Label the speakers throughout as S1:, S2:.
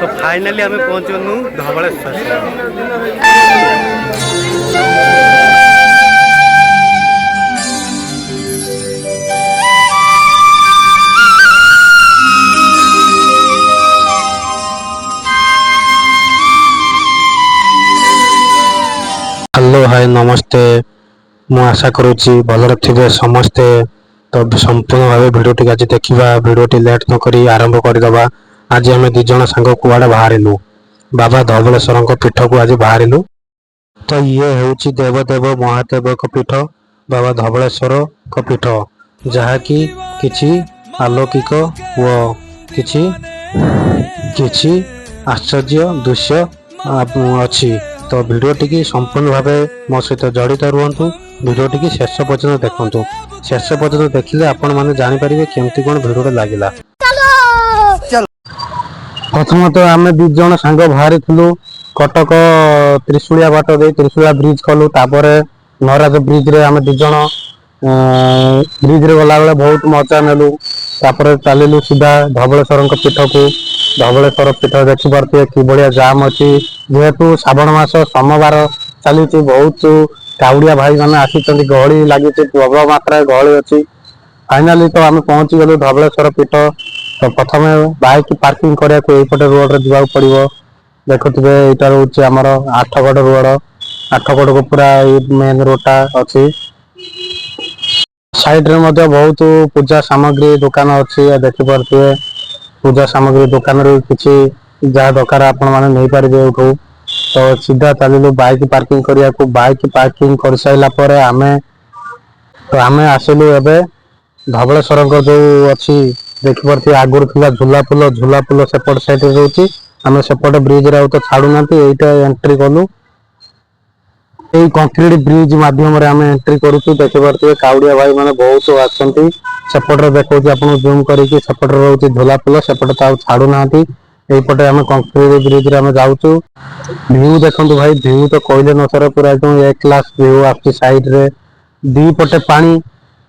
S1: ତ ଫାଇନାଲି ଆମେ ପହଞ୍ଚିଗଲୁ ଧବଳେଶ୍ୱର।
S2: ହ୍ୟାଲୋ, ହାଏ, ନମସ୍ତେ। ମୁଁ ଆଶା କରୁଛି ଭଲରେ ଥିବେ ସମସ୍ତେ। ତ ସମ୍ପୂର୍ଣ୍ଣ ଭାବେ ଭିଡ଼ିଓଟିକୁ ଆଜି ଦେଖିବା। ଭିଡ଼ିଓଟି ଲେଟ୍ ନକରି ଆରମ୍ଭ କରିଦେବା। ଆଜି ଆମେ ଦି ଜଣ ସାଙ୍ଗ କୁଆଡ଼େ ବାହାରିଲୁ? ବାବା ଧବଳେଶ୍ୱରଙ୍କ ପୀଠକୁ ଆଜି ବାହାରିଲୁ। ତ ଇଏ ହେଉଛି ଦେବଦେବ ମହାଦେବଙ୍କ ପୀଠ, ବାବା ଧବଳେଶ୍ୱରଙ୍କ ପୀଠ, ଯାହାକି କିଛି ଆଲୌକିକ ଓ କିଛି କିଛି ଆଶ୍ଚର୍ଯ୍ୟ ଦୃଶ୍ୟ ଅଛି। ତ ଭିଡ଼ିଓଟିକି ସମ୍ପୂର୍ଣ୍ଣ ଭାବେ ମୋ ସହିତ ଜଡ଼ିତ ରୁହନ୍ତୁ। ଭିଡ଼ିଓଟିକି ଶେଷ ପର୍ଯ୍ୟନ୍ତ ଦେଖନ୍ତୁ। ଶେଷ ପର୍ଯ୍ୟନ୍ତ ଦେଖିଲେ ଆପଣମାନେ ଜାଣିପାରିବେ କେମିତି କ'ଣ ଭିଡ଼ିଓଟା ଲାଗିଲା। ପ୍ରଥମତଃ ଆମେ ଦି ଜଣ ସାଙ୍ଗ ବାହାରିଥିଲୁ କଟକ ତ୍ରିଶୁଳିଆ ବାଟ ଦେଇ। ତ୍ରିଶୁଳିଆ ବ୍ରିଜ କଲୁ, ତାପରେ ନରାଜ ବ୍ରିଜରେ ଆମେ ଦି ଜଣ ବ୍ରିଜରେ ଗଲାବେଳେ ବହୁତ ମଜା ନେଲୁ। ତାପରେ ଚାଲିଲୁ ସିଧା ଧବଳେଶ୍ୱରଙ୍କ ପୀଠକୁ। ଧବଳେଶ୍ୱର ପୀଠ ଦେଖିପାରୁଥିବେ କିଭଳିଆ ଜାମ୍ ଅଛି। ଯେହେତୁ ଶ୍ରାବଣ ମାସ ସୋମବାର ଚାଲିଛି, ବହୁତ କାଉଡିଆ ଭାଇ ମାନେ ଆସିଛନ୍ତି, ଗହଳି ଲାଗିଛି, ପ୍ରବଳ ମାତ୍ରାରେ ଗହଳି ଅଛି। ଫାଇନାଲି ତ ଆମେ ପହଞ୍ଚିଗଲୁ ଧବଳେଶ୍ୱର ପୀଠ। ତ ପ୍ରଥମେ ବାଇକ୍ ପାର୍କିଂ କରିବାକୁ ଏଇପଟେ ରୋଡରେ ଯିବାକୁ ପଡିବ। ଦେଖୁଥିବେ, ଏଇଟା ରହୁଛି ଆମର ଆଠଗଡ ରୋଡ। ଆଠଗଡକୁ ପୁରା ଏଇ ମେନ ରୋଡ ଟା ଅଛି। ସାଇଡ ରେ ମଧ୍ୟ ବହୁତ ପୂଜା ସାମଗ୍ରୀ ଦୋକାନ ଅଛି, ଦେଖିପାରୁଥିବେ। ପୂଜା ସାମଗ୍ରୀ ଦୋକାନରୁ କିଛି ଯାହା ଦରକାର ଆପଣ ମାନେ ନେଇପାରିବେ ଏଇଠୁ। ତ ସିଧା ଚାଲିଲୁ ବାଇକ୍ ପାର୍କିଂ କରିବାକୁ। ବାଇକ୍ ପାର୍କିଂ କରିସାରିଲା ପରେ ଆମେ ଆସିଲୁ ଏବେ ଧବଳେଶ୍ୱରଙ୍କ ଯୋଉ ଅଛି, ଦେଖିପାରୁଥିବେ, ଆଗରୁ ଥିଲା ଝୁଲା ପୋଲ। ଝୁଲା ପୋଲ ସେପଟ ସାଇଡରେ ରହୁଛି। ଆମେ ସେପଟେ ବ୍ରିଜ ରେ ଆଉ ତ ଛାଡୁନାହାନ୍ତି, ଏଇଟା ଏଣ୍ଟ୍ରି କଲୁ। ଏଇ କଂକ୍ରିଟ ବ୍ରିଜ ମାଧ୍ୟମରେ ଆମେ ଏଣ୍ଟ୍ରି କରୁଛୁ। ଦେଖିପାରୁଥିବେ, କାଉଡିଆ ଭାଇ ମାନେ ବହୁତ ଆସନ୍ତି। ସେପଟରେ ଦେଖଉଛି ଆପଣଙ୍କୁ ଜୁମ୍ କରିକି, ସେପଟରେ ରହୁଛି ଝୁଲା ପୋଲ। ସେପଟେ ତ ଆଉ ଛାଡୁନାହାନ୍ତି, ଏଇପଟେ ଆମେ କଂକ୍ରିଟ ବ୍ରିଜ ରେ ଆମେ ଯାଉଛୁ। ଭିଉ ଦେଖନ୍ତୁ ଭାଇ, ଭିଉ ତ କହିଲେ ନ ସରେ। ପୁରା ଏକଦମ ଏ କ୍ଲାସ ଭିଉ ଆସୁଛି। ସାଇଡ ରେ ଦି ପଟେ ପାଣି,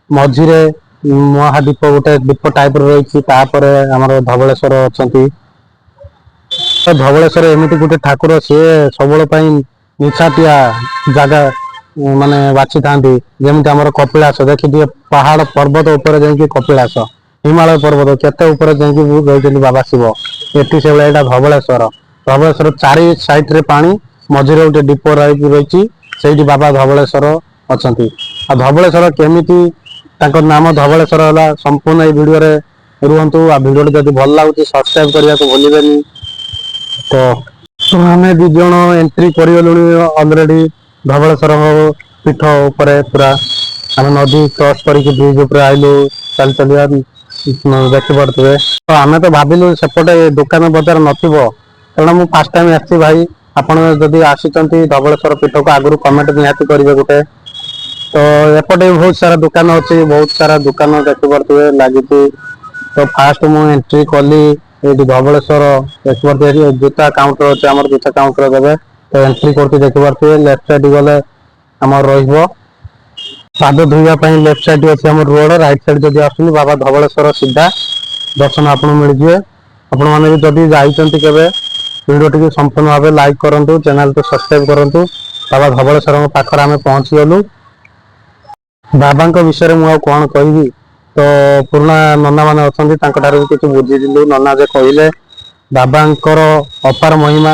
S2: ମଝିରେ ମହାଦୀପ, ଗୋଟେ ଦୀପ ଟାଇପ ର ରହିଛି। ତାପରେ ଆମର ଧବଳେଶ୍ୱର ଅଛନ୍ତି। ତ ଧବଳେଶ୍ୱର ଏମିତି ଗୋଟେ ଠାକୁର, ସିଏ ସବୁବେଳେ ପାଇଁ ନିଛାଟିଆ ଜାଗା ମାନେ ବାଛିଥାନ୍ତି। ଯେମିତି ଆମର କପିଳାସ ଦେଖିଥିବେ, ପାହାଡ ପର୍ବତ ଉପରେ ଯାଇକି କପିଳାସ, ହିମାଳୟ ପର୍ବତ କେତେ ଉପରେ ଯାଇକି ରହିଛନ୍ତି ବାବା ଶିବ। ଏଠି ସେଇଭଳିଆ ଏଇଟା ଧବଳେଶ୍ୱର। ଧବଳେଶ୍ୱର ଚାରି ସାଇଡ ରେ ପାଣି, ମଝିରେ ଗୋଟେ ଡିପୋ ରହିଛି, ସେଇଠି ବାବା ଧବଳେଶ୍ୱର ଅଛନ୍ତି। ଆଉ ଧବଳେଶ୍ୱର କେମିତି ତାଙ୍କ ନାମ ଧବଳେଶ୍ୱର ହେଲା, ସମ୍ପୂର୍ଣ୍ଣ ଏଇ ଭିଡିଓରେ ରୁହନ୍ତୁ। ଆଉ ଭିଡିଓଟି ଯଦି ଭଲ ଲାଗୁଛି, ସବସ୍କ୍ରାଇବ କରିବାକୁ ଭୁଲିବେନି। ତ ଆମେ ଦି ଜଣ ଏଣ୍ଟ୍ରି କରିଗଲୁଣି ଅଲରେଡି ଧବଳେଶ୍ୱରଙ୍କ ପୀଠ ଉପରେ। ପୁରା ଆମେ ନଦୀ କ୍ରସ୍ କରିକି ବ୍ରିଜ ଉପରେ ଆଇଲୁ ଚାଲି ଚାଲିବା, ଦେଖିପାରୁଥିବେ। ତ ଆମେ ତ ଭାବିଲୁ ସେପଟେ ଦୋକାନ ବଜାର ନଥିବ, କାରଣ ମୁଁ ଫାର୍ଷ୍ଟ ଟାଇମ ଆସିଛି ଭାଇ। ଆପଣ ଯଦି ଆସିଛନ୍ତି ଧବଳେଶ୍ୱର ପୀଠକୁ ଆଗରୁ, କମେଣ୍ଟ ନିହାତି କରିବେ ଗୋଟେ। ତ ଏପଟେ ବି ବହୁତ ସାରା ଦୋକାନ ଅଛି, ବହୁତ ସାରା ଦୋକାନ ଦେଖିପାରୁଥିବେ ଲାଗିଛି। ତ ଫାଷ୍ଟ ମୁଁ ଏଣ୍ଟ୍ରି କଲି ଏଇଠି ଧବଳେଶ୍ୱର। ଦେଖିପାରୁଥିବେ, ଏଠି ଜୁତା କାଉଣ୍ଟର ଅଛି ଆମର, ଜୁତା କାଉଣ୍ଟର ଦେବେ। ତ ଏଣ୍ଟ୍ରି କରୁଛି, ଦେଖିପାରୁଥିବେ। ଲେଫ୍ଟ ସାଇଡ ଗଲେ ଆମର ରହିବ ପାଦ ଧୋଇବା ପାଇଁ। ଲେଫ୍ଟ ସାଇଡ ଅଛି ଆମର ରୋଡ। ରାଇଟ ସାଇଡ ଯଦି ଆସୁଛନ୍ତି, ବାବା ଧବଳେଶ୍ୱର ସିଧା ଦର୍ଶନ ଆପଣଙ୍କୁ ମିଳିଯିବେ। ଆପଣମାନେ ବି ଯଦି ଯାଇଛନ୍ତି କେବେ, ଭିଡ଼ିଓ ଟିକେ ସମ୍ପୂର୍ଣ୍ଣ ଭାବେ ଲାଇକ୍ କରନ୍ତୁ, ଚ୍ୟାନେଲକୁ ସବସ୍କ୍ରାଇବ କରନ୍ତୁ। ବାବା ଧବଳେଶ୍ୱରଙ୍କ ପାଖରେ ଆମେ ପହଞ୍ଚିଗଲୁ। ବାବାଙ୍କ ବିଷୟରେ ମୁଁ ଆଉ କଣ କହିବି? ତ ପୁରୁଣା ନନା ମାନେ ଅଛନ୍ତି, ତାଙ୍କ ଠାରୁ ବି କିଛି ବୁଝିଥିଲୁ। ନନା ଯେ କହିଲେ ବାବାଙ୍କର ଅପାର ମହିମା।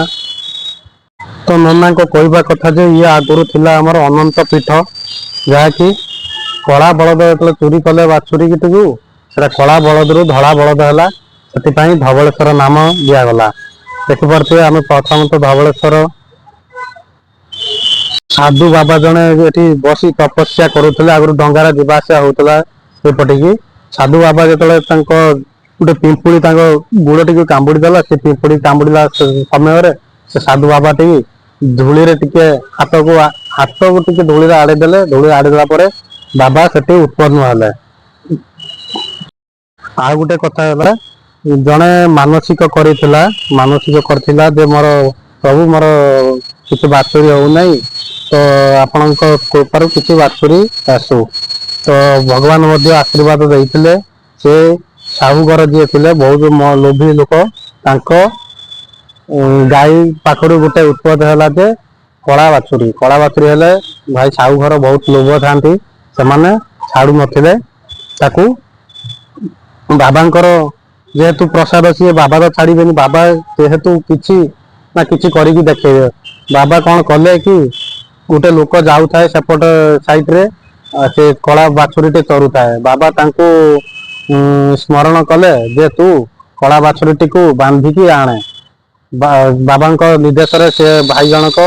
S2: ତ ନନାଙ୍କ କହିବା କଥା ଯେ ଇଏ ଆଗରୁ ଥିଲା ଆମର ଅନନ୍ତ ପୀଠ, ଯାହାକି କଳା ବଳଦ ଯେତେବେଳେ ଚୋରି କଲେ ବାଛୁରୀଟିକୁ, ସେଟା କଳା ବଳଦରୁ ଧଳା ବଳଦ ହେଲା, ସେଥିପାଇଁ ଧବଳେଶ୍ୱର ନାମ ଦିଆଗଲା। ଦେଖିପାରୁଥିବେ, ଆମେ ପ୍ରଥମତଃ ଧବଳେଶ୍ୱର ସାଧୁ ବାବା ଜଣେ ଏଠି ବସି ତପସ୍ୟା କରୁଥିଲେ। ଆଗରୁ ଡଙ୍ଗାରେ ଯିବା ଆସିବା ହଉଥିଲା ଏପଟିକି। ସାଧୁ ବାବା ଯେତେବେଳେ ତାଙ୍କ ଗୋଟେ ପିମ୍ପୁଡି ତାଙ୍କ ଗୋଡ ଟିକେ କାମୁଡି ଦେଲା, ସେ ପିମ୍ପୁଡି କାମୁଡିଲା ସମୟରେ ସେ ସାଧୁ ବାବା ଟିକେ ଧୂଳିରେ ଟିକେ ହାତକୁ ଟିକେ ଧୂଳିରେ ଆଡେଇ ଦେଲେ। ଧୂଳିରେ ଆଡେଇ ଦେଲା ପରେ ବାବା ସେଠି ଉତ୍ପନ୍ନ ହେଲେ। ଆଉ ଗୋଟେ କଥା ହେଲା, ଜଣେ ମାନସିକ କରିଥିଲା ଯେ ମୋର ପ୍ରଭୁ, ମୋର କିଛି ବାଛୁରୀ ହଉନାହିଁ, ତ ଆପଣଙ୍କ କୃପାରୁ କିଛି ବାଛୁରୀ ଆସୁ। ତ ଭଗବାନ ମଧ୍ୟ ଆଶୀର୍ବାଦ ଦେଇଥିଲେ। ସେ ସାହୁଘର ଯିଏ ଥିଲେ, ବହୁତ ଲୋଭୀ ଲୋକ, ତାଙ୍କ ଗାଈ ପାଖରୁ ଗୋଟେ ଉତ୍ପତ୍ତି ହେଲା ଯେ କଳା ବାଛୁରୀ। କଳା ବାଛୁରୀ ହେଲେ ଭାଇ ସାହୁ ଘର ବହୁତ ଲୋଭ ଥାନ୍ତି, ସେମାନେ ଛାଡୁ ନଥିଲେ ତାକୁ। ବାବାଙ୍କର ଯେହେତୁ ପ୍ରସାଦ ସିଏ, ବାବା ତ ଛାଡିବେନି। ବାବା ଯେହେତୁ କିଛି ନା କିଛି କରିକି ଦେଖେଇବେ। ବାବା କଣ କଲେ କି ଗୋଟେ ଲୋକ ଯାଉଥାଏ ସେପଟ ସାଇଡ ରେ, ସେ କଳା ବାଛୁରୀଟେ ଚରୁଥାଏ। ବାବା ତାଙ୍କୁ ସ୍ମରଣ କଲେ ଯେ ତୁ କଳା ବାଛୁରୀଟିକୁ ବାନ୍ଧିକି ଆଣେ। ବାବାଙ୍କ ନିର୍ଦ୍ଦେଶରେ ସେ ଭାଇ ଜଣକ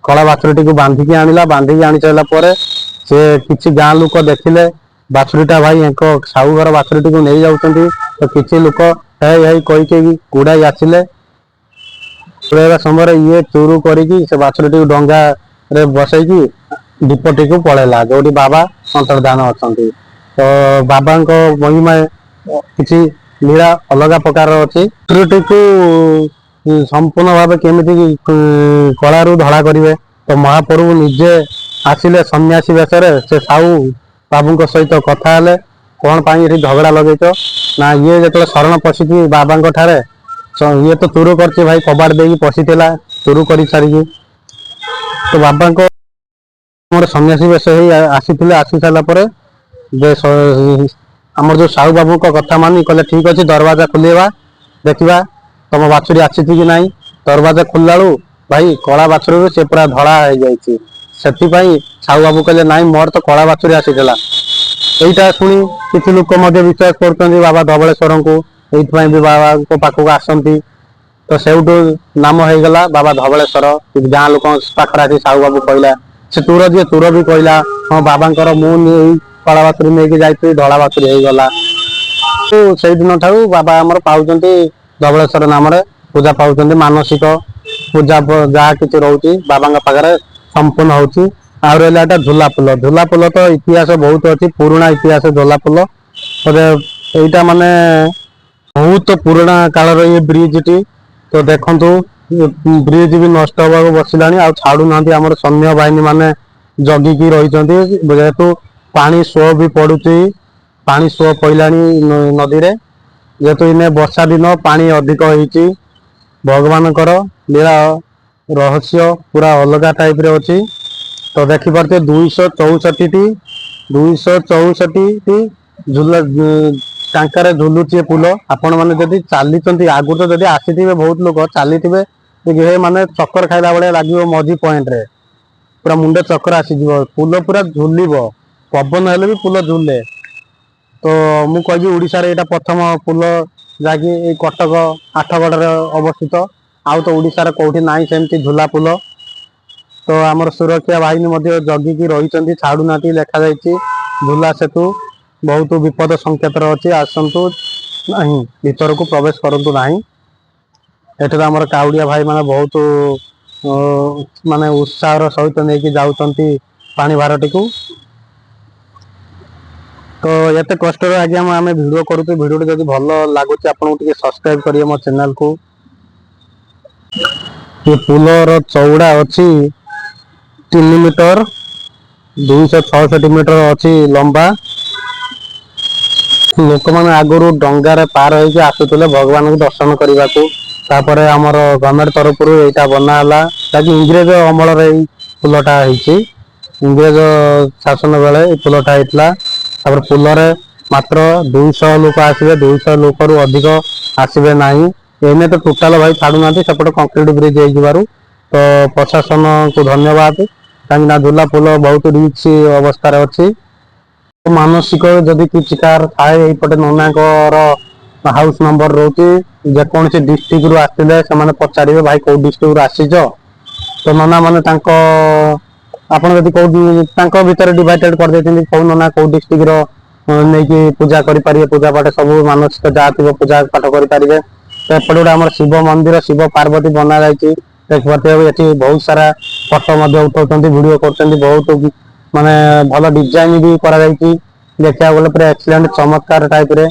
S2: କଳା ବାଛୁରୀଟିକୁ ବାନ୍ଧିକି ଆଣିଲା। ବାନ୍ଧିକି ଆଣି ସାରିଲା ପରେ ସେ କିଛି ଗାଁ ଲୋକ ଦେଖିଲେ, ବାଛୁରୀଟା ଭାଇ ଏକ ସାହୁ ଘର ବାଛୁରୀଟିକୁ ନେଇ ଯାଉଛନ୍ତି। ତ କିଛି ଲୋକ ହେଇ ହେଇ କହିକି ଗୁଡାଇ ଆସିଲେ। ପଳେଇବା ସମୟରେ ଇଏ ଚୋରୁ କରିକି ସେ ବାଛୁରୀଟିକୁ ଡଙ୍ଗାରେ ବସେଇକି ଦ୍ୱୀପଟିକୁ ପଳେଇଲା, ଯୋଉଠି ବାବା ଅନ୍ତର୍ଧାନ ଅଛନ୍ତି। ତ ବାବାଙ୍କ ମହିମା କିଛି ଲୀଳା ଅଲଗା ପ୍ରକାରର ଅଛି। ବାଛୁରୀଟିକୁ ସମ୍ପୂର୍ଣ୍ଣ ଭାବେ କେମିତି କଳାରୁ ଧଳା କରିବେ, ତ ମହାପ୍ରଭୁ ନିଜେ ଆସିଲେ ସନ୍ନ୍ୟାସୀ ବେଶରେ। ସେ ସାହୁ ବାବୁଙ୍କ ସହିତ କଥା ହେଲେ, କଣ ପାଇଁ ଏଠି ଝଗଡା ଲଗେଇଛ? ନା, ଇଏ ଯେତେବେଳେ ଶରଣ ପଶିଛି ବାବାଙ୍କ ଠାରେ, ଇଏ ତ ଚୁରୁ କରିଛି ଭାଇ, କବାଟ ଦେଇକି ପଶିଥିଲା ଚୁରୁ କରି ସାରିକି। ତ ବାବାଙ୍କ ଆମର ସନ୍ନ୍ୟାସୀ ବେଶ ହେଇ ଆସିଥିଲେ। ଆସି ସାରିଲା ପରେ ଯେ ଆମର ଯୋଉ ସାହୁ ବାବୁଙ୍କ କଥା ମାନି କହିଲେ, ଠିକ ଅଛି, ଦରବାଜା ଖୋଲିବା, ଦେଖିବା ତମ ବାଛୁରୀ ଆସିଛି କି ନାହିଁ। ଦରବାଜା ଖୋଲିଲା ବେଳୁ ଭାଇ କଳା ବାଛୁରୀରୁ ସେ ପୁରା ଧଳା ହେଇଯାଇଛି। ସେଥିପାଇଁ ସାହୁ ବାବୁ କହିଲେ, ନାଇଁ, ମୋର ତ କଳା ବାଛୁରୀ ଆସିଥିଲା। ଏଇଟା ଶୁଣି କିଛି ଲୋକ ମଧ୍ୟ ବିଶ୍ୱାସ କରୁଛନ୍ତି ବାବା ଧବଳେଶ୍ୱରଙ୍କୁ, ଏଇଥିପାଇଁ ବି ବାବାଙ୍କ ପାଖକୁ ଆସନ୍ତି। ତ ସେଇଠୁ ନାମ ହେଇଗଲା ବାବା ଧବଳେଶ୍ୱର। ଗାଁ ଲୋକଙ୍କ ପାଖରେ ଆସି ସାହୁ ବାବୁ କହିଲା, ସେ ତୁର ଯିଏ ତୁର ବି କହିଲା, ହଁ, ବାବାଙ୍କର ମୁଁ ଏଇ କଳା ବାଛୁରୀ ନେଇକି ଯାଇଥିଲି, ଧଳା ବାଛୁରୀ ହେଇଗଲା। ସେଇ ଦିନ ଠାରୁ ବାବା ଆମର ପାଉଛନ୍ତି ଧବଳେଶ୍ୱର ନାମରେ ପୂଜା ପାଉଛନ୍ତି। ମାନସିକ ପୂଜା ଯାହା କିଛି ରହୁଛି ବାବାଙ୍କ ପାଖରେ ସମ୍ପୂର୍ଣ୍ଣ ହଉଛି। ଆଉ ରହିଲା ଏଟା ଝୁଲା ପୋଲ। ଝୁଲା ପୋଲ ତ ଇତିହାସ ବହୁତ ଅଛି, ପୁରୁଣା ଇତିହାସ ଝୁଲା ପୋଲ ବୋଧେ। ଏଇଟା ମାନେ ବହୁତ ପୁରୁଣା କାଳର ଇଏ ବ୍ରିଜ ଟି। ତ ଦେଖନ୍ତୁ, ବ୍ରିଜ ବି ନଷ୍ଟ ହବାକୁ ବସିଲାଣି, ଆଉ ଛାଡୁନାହାନ୍ତି। ଆମର ସୈନ୍ୟ ବାହିନୀ ମାନେ ଜଗିକି ରହିଛନ୍ତି, ଯେହେତୁ ପାଣି ସୁଅ ବି ପଡୁଛି। ପାଣି ସୁଅ ପଇଲାଣି ନଦୀରେ, ଯେହେତୁ ଏଇନେ ବର୍ଷା ଦିନ, ପାଣି ଅଧିକ ହେଇଛି। ଭଗବାନଙ୍କର ଲୀଳା ରହସ୍ୟ ପୁରା ଅଲଗା ଟାଇପ ରେ ଅଛି। ତ ଦେଖିପାରୁଥିବେ, 264ଟି, 264ଟି ଝୁଲା ଟାଙ୍କାରେ ଝୁଲୁଛି ଏ ପୋଲ। ଆପଣ ମାନେ ଯଦି ଚାଲିଛନ୍ତି, ଆଗରୁ ତ ଯଦି ଆସିଥିବେ, ବହୁତ ଲୋକ ଚାଲିଥିବେ, ଦେଖିବେ ମାନେ ଚକ୍କର ଖାଇଲା ଭଳିଆ ଲାଗିବ। ମଝି ପଏଣ୍ଟ ରେ ପୁରା ମୁଣ୍ଡ ଚକ୍କର ଆସିଯିବ। ପୋଲ ପୁରା ଝୁଲିବ, ପବନ ହେଲେ ବି ପୋଲ ଝୁଲେ। ତ ମୁଁ କହିବି ଓଡିଶାରେ ଏଇଟା ପ୍ରଥମ ପୋଲ, ଯାହାକି ଏଇ କଟକ ଆଠଗଡରେ ଅବସ୍ଥିତ। ଆଉ ତ ଓଡିଶାରେ କୋଉଠି ନାହିଁ ସେମିତି ଝୁଲା ପୋଲ। ତ ଆମର ସୁରକ୍ଷା ବାହିନୀ ମଧ୍ୟ ଜଗିକି ରହିଛନ୍ତି, ଛାଡୁନାହାନ୍ତି। ଲେଖାଯାଇଛି, ଝୁଲା ସେତୁ ବହୁତ ବିପଦ ସଂକେତର ଅଛି, ଆସନ୍ତୁ ନାହିଁ, ଭିତରକୁ ପ୍ରବେଶ କରନ୍ତୁ ନାହିଁ। ଏଠାରେ ଆମର କାଉଡିଆ ଭାଇ ମାନେ ବହୁତ ମାନେ ଉତ୍ସାହର ସହିତ ନେଇକି ଯାଉଛନ୍ତି ପାଣି ଭାରଟିକୁ। ତ ଏତେ କଷ୍ଟରେ ଆଜ୍ଞା ଆମେ ଭିଡିଓ କରୁଛୁ। ଭିଡିଓଟି ଯଦି ଭଲ ଲାଗୁଛି ଆପଣଙ୍କୁ, ଟିକେ ସବସ୍କ୍ରାଇବ କରିବେ ମୋ ଚ୍ୟାନେଲକୁ। ଏ ପୋଲର ଚଉଡ଼ା ଅଛି 3 ମିଟର, 266 ମିଟର ଅଛି ଲମ୍ବା। ଲୋକମାନେ ଆଗରୁ ଡଙ୍ଗାରେ ପାର ହେଇକି ଆସୁଥିଲେ ଭଗବାନଙ୍କୁ ଦର୍ଶନ କରିବାକୁ। ତାପରେ ଆମର ଗଭର୍ଣମେଣ୍ଟ ତରଫରୁ ଏଇଟା ବନା ହେଲା, ଯାହାକି ଇଂରେଜ ଅମଳରେ ଏଇ ପୋଲଟା ହେଇଛି। ଇଂରେଜ ଶାସନ ବେଳେ ଏଇ ପୋଲଟା ହେଇଥିଲା। ତାପରେ ପୋଲରେ ମାତ୍ର 200 ଲୋକ ଆସିବେ, 200 ଲୋକରୁ ଅଧିକ ଆସିବେ ନାହିଁ। ଏଇନେ ତ ଟୋଟାଲ ଭାଇ ଛାଡୁନାହାନ୍ତି ସେପଟେ କଂକ୍ରିଟ ବ୍ରିଜ ହେଇଯିବାରୁ। ତ ପ୍ରଶାସନକୁ ଧନ୍ୟବାଦ, କାହିଁକି ନା ଝୁଲା ପୋଲ ବହୁତ ରିସ୍କ ଅବସ୍ଥାରେ ଅଛି। ମାନସିକ ଯଦି କିଛି କାହାର ଥାଏ, ଏଇପଟେ ନନାଙ୍କର ହାଉସ ନମ୍ବର ରହୁଛି। ଯେକୌଣସି ଡିଷ୍ଟ୍ରିକ୍ଟ ରୁ ଆସିଲେ ସେମାନେ ପଚାରିବେ, ଭାଇ କୋଉ ଡିଷ୍ଟ୍ରିକ୍ଟ ରୁ ଆସିଛ? ତ ନନା ମାନେ ତାଙ୍କ ଆପଣ ଯଦି କୋଉ ତାଙ୍କ ଭିତରେ ଡିଭାଇଡେଡ କରିଦେଇଛନ୍ତି, କୋଉ ନନା କୋଉ ଡିଷ୍ଟ୍ରିକ୍ଟ ର ନେଇକି ପୂଜା କରିପାରିବେ, ପୂଜା ପାଠ ସବୁ ମାନସିକ ଯାହା ଥିବ ପୂଜା ପାଠ କରିପାରିବେ। ତ ଏପଟେ ଗୋଟେ ଆମର ଶିବ ମନ୍ଦିର, ଶିବ ପାର୍ବତୀ ବନା ଯାଇଛି, ଦେଖିପାରୁଥିବେ। ଏଠି ବହୁତ ସାରା ଫଟୋ ମଧ୍ୟ ଉଠାଉଛନ୍ତି, ଭିଡିଓ କରୁଛନ୍ତି। ବହୁତ ମାନେ ଭଲ ଡିଜାଇନ ବି କରାଯାଇଛି, ଦେଖିବାକୁ ଗଲେ ପୁରା ଏକ୍ସଲେଣ୍ଟ, ଚମତ୍କାର ଟାଇପ ରେ।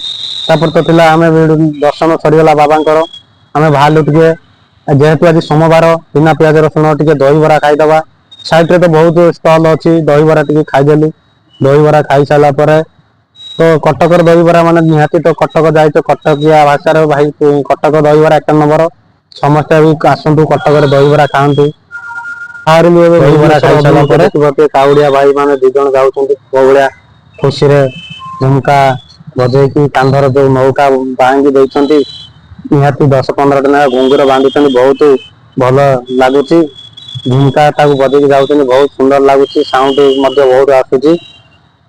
S2: ତାପରେ ତ ଥିଲା, ଆମେ ଦର୍ଶନ ସରିଗଲା ବାବାଙ୍କର, ଆମେ ବାହାରିଲୁ ଟିକେ, ଯେହେତୁ ଆଜି ସୋମବାର, ବିନା ପିଆଜ ରସୁଣ, ଟିକେ ଦହିବରା ଖାଇଦବା। ସାଇଡ ରେ ତ ବହୁତ ଷ୍ଟଲ ଅଛି, ଦହିବରା ଟିକେ ଖାଇଦେଲୁ। ଦହିବରା ଖାଇ ସାରିଲା ପରେ ତ କଟକର ଦହିବରା ମାନେ ନିହାତି ତ କଟକ ଯାଇଛ, କଟକିଆ ଭାଷାରେ ଭାଇ କଟକ ଦହିବରା ଏକ ନମ୍ବର। ସମସ୍ତେ ବି ଆସନ୍ତୁ, କଟକରେ ଦହିବରା ଖାଆନ୍ତୁ। ବାହାରିଲୁ ଏବେ। ଦହିବରା ଖାଇସାରିଲା ପରେ ଦେଖିପାରୁଥିବେ, କାଉଡିଆ ଭାଇ ମାନେ ଦି ଜଣ ଯାଉଛନ୍ତି କୋଉ ଭଳିଆ ଖୁସିରେ, ଝୁମକା ବଜେଇକି। କାନ୍ଧର ଯୋଉ ନୌକା ବାହିଙ୍ଗି ଦେଇଛନ୍ତି, ନିହାତି 10-15ଟା ଲେଖା ଘୁଙ୍ଗୁର ବାନ୍ଧିଛନ୍ତି। ବହୁତ ଭଲ ଲାଗୁଛି। ଝୁମକା ତାକୁ ବଜେଇକି ଯାଉଛନ୍ତି, ବହୁତ ସୁନ୍ଦର ଲାଗୁଛି। ସାଉଣ୍ଡ ମଧ୍ୟ ବହୁତ ଆସୁଛି।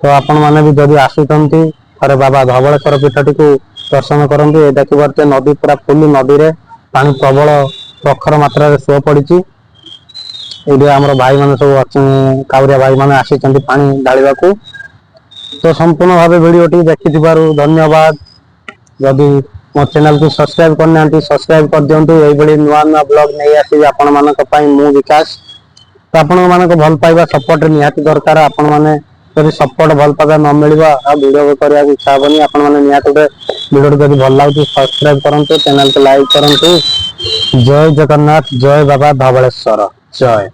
S2: ତ ଆପଣ ମାନେ ବି ଯଦି ଆସୁଛନ୍ତି, ଥରେ ବାବା ଧବଳେଶ୍ୱର ପୀଠଟିକୁ ଦର୍ଶନ କରନ୍ତୁ। ଏ ଦେଖିପାରୁଥିବେ, ନଦୀ ପୁରା ଫୁଲ। ନଦୀରେ ପାଣି ପ୍ରବଳ ପ୍ରଖର ମାତ୍ରାରେ ସୁଅ ପଡିଛି। ଏଇଠି ଆମର ଭାଇ ମାନେ ସବୁ ଅଛନ୍ତି, କାଉରିଆ ଭାଇ ମାନେ ଆସିଛନ୍ତି ପାଣି ଢାଳିବାକୁ। ତ ସମ୍ପୂର୍ଣ୍ଣ ଭାବେ ଭିଡିଓଟି ଦେଖିଥିବାରୁ ଧନ୍ୟବାଦ। ଯଦି ମୋ ଚ୍ୟାନେଲକୁ ସବସ୍କ୍ରାଇବ କରିନାହାନ୍ତି, ସବସ୍କ୍ରାଇବ କରିଦିଅନ୍ତୁ। ଏଇଭଳି ନୂଆ ନୂଆ ବ୍ଲଗ ନେଇ ଆସିବି ଆପଣମାନଙ୍କ ପାଇଁ ମୁଁ ବିକାଶ। ତ ଆପଣମାନଙ୍କ ଭଲ ପାଇବା, ସପୋର୍ଟ ନିହାତି ଦରକାର। ଆପଣମାନେ ଯଦି ସପୋର୍ଟ, ଭଲ ପାଇବା ନ ମିଳିବ, ଆଉ ଭିଡିଓ କରିବାକୁ ଇଚ୍ଛା ହବନି। ଆପଣମାନେ ନିହାତି ଗୋଟେ ଭିଡିଓଟି ଯଦି ଭଲ ଲାଗୁଛି, ସବସ୍କ୍ରାଇବ କରନ୍ତୁ, ଚ୍ୟାନେଲକୁ ଲାଇକ୍ କରନ୍ତୁ। ଜୟ ଜଗନ୍ନାଥ, ଜୟ ବାବା ଧବଳେଶ୍ୱର, ଜୟ।